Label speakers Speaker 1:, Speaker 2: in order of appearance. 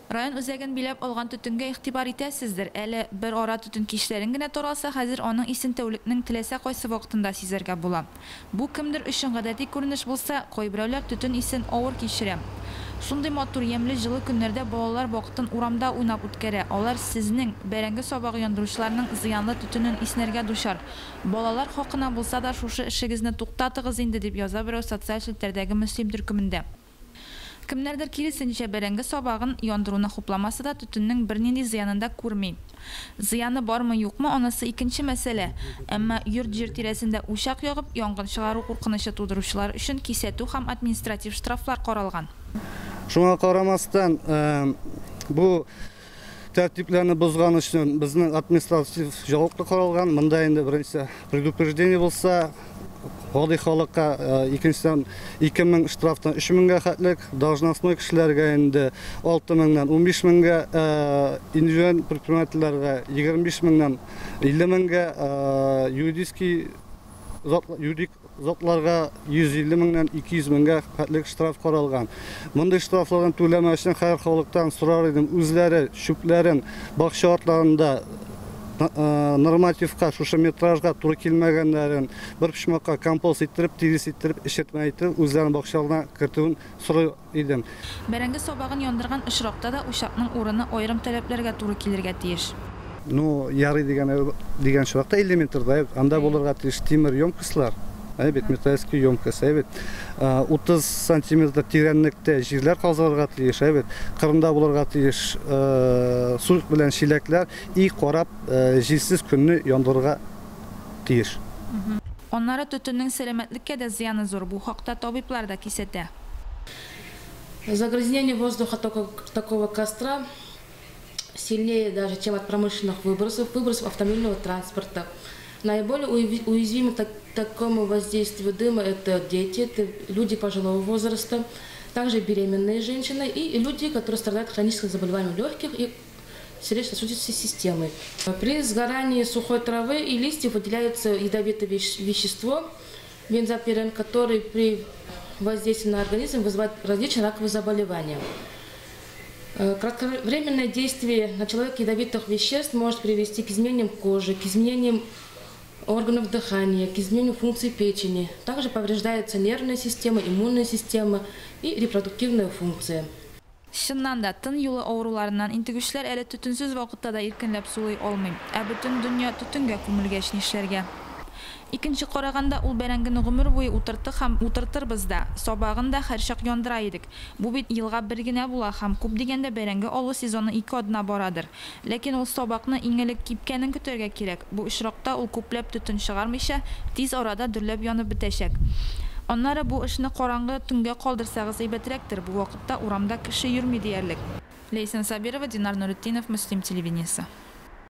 Speaker 1: Район үзәген биләп алган төтенгә игътибар итәсездер. Әле бер ара төтен кичләрен генә таралса, хәзер аның исен тәүлекнең теләсә кайсы вакытында сизәргә була. Бу кемдер өчен гадәти күренеш булса, кайберәүләр төтен исен авыр кичерә. Шундый матур, ямьле, җылы көннәрдә балалар вакытын урамда уйнап үткәрә. Алар сезнең, бәрәңге сабагы яндыручыларның зыянлы төтенен иснәргә дучар. Балалар хакына булса да шушы эшегезне туктатыгыз инде, дип яза берәү социаль челтәрдәге Мөслим төркемендә. Кемнәрдер киресенчә, бәрәңге сабагын яндыруны хупламаса да, төтеннең бернинди зыянын да күрми. Зыяны бармы-юкмы, анысы икенче мәсьәлә. Әмма йорт-җир тирәсендә учак ягып, янгын чыгару куркынычы тудыручылар өчен кисәтү һәм административ штрафлар каралган.
Speaker 2: Шуңа карамастан, бу тәртипләрне бозган өчен безнең административ җаваплы каралган. Монда инде беренче предупреждение булса, гади халыкка, икенчедән 2000 штрафтан 3000гә хәтлек, должностной кешеләргә инде 6000ннан 15000гә, индивидуаль предпринимательләргә 25000ннан 50000гә, юридический юридик затларга 150 меңнән 200 меңгә хәтлек штраф каралган. Мондый штрафлардан түләмәү өчен һәр халыктан сорар идем, үзләре чүпләрен бакча артларында нормативка, шушы метражга туры килмәгәннәрен бер почмакка компост иттереп, тирес иттереп, эчертмә иттереп, үзләренең бакчаларына кертүен сорый идем.
Speaker 1: Бәрәңге сабагын яндырган очракта да учакның урыны аерым таләпләргә туры килергә тиеш.
Speaker 2: Ну, ярый дигән дигән очракта 50 метрда анда булырга тиеш тимер емкостьлар, әйбәт, металлический емкость, әйбәт. 30 сантиметр тирәнлектә җирләр казылырга тиеш, әйбәт. Кырында булырга тиеш су белән чиләкләр и карап җилсез көнне яндырырга тиеш.
Speaker 1: Аннары төтеннең сәламәтлеккә дә зыяны зур. Бу хакта табиблар да кисәтә.
Speaker 3: Загрязнение воздуха такого костра сильнее даже, чем от промышленных выбросов, выбросов автомобильного транспорта. Наиболее уязвимы такому воздействию дыма это дети, это люди пожилого возраста, также беременные женщины и люди, которые страдают хроническим заболеванием легких и сердечно-сосудистой системы. При сгорании сухой травы и листьев выделяется ядовитое вещество бензопирен, который при воздействии на организм вызывает различные раковые заболевания. Кратковременное действие на человека ядовитых веществ может привести к изменениям кожи, к изменениям органов дыхания, к изменению функций печени. Также повреждается нервная система, иммунная система и репродуктивная функция.
Speaker 1: Чыннан да, тын юлы авыруларыннан интегүчеләр әле төтенсез вакытта да иркенләп сулый алмый. Ә бөтен дөнья төтенгә күмелгәч нишләргә? Икенче караганда, ул бәрәңгене гомер буе утырттык һәм утыртырбыз да, сабагын да һәрчак яндыра идек. Бу бит елга бер генә була һәм күп дигәндә бәрәңге алу сезоны 2 атна барадыр. Ләкин ул сабакны иң элек кипкәнен көтәргә кирәк. Бу очракта ул күпләп төтен чыгармыйча, тиз арада дөрләп янып бетәчәк. Аннары бу эшне караңгы төнгә калдырсагыз әйбәтрәктер. Бу вакытта урамда кеше йөрми диярлек. Ләйсән Сабирова, Динар Нуретдинов, Мөслим телевидениесе.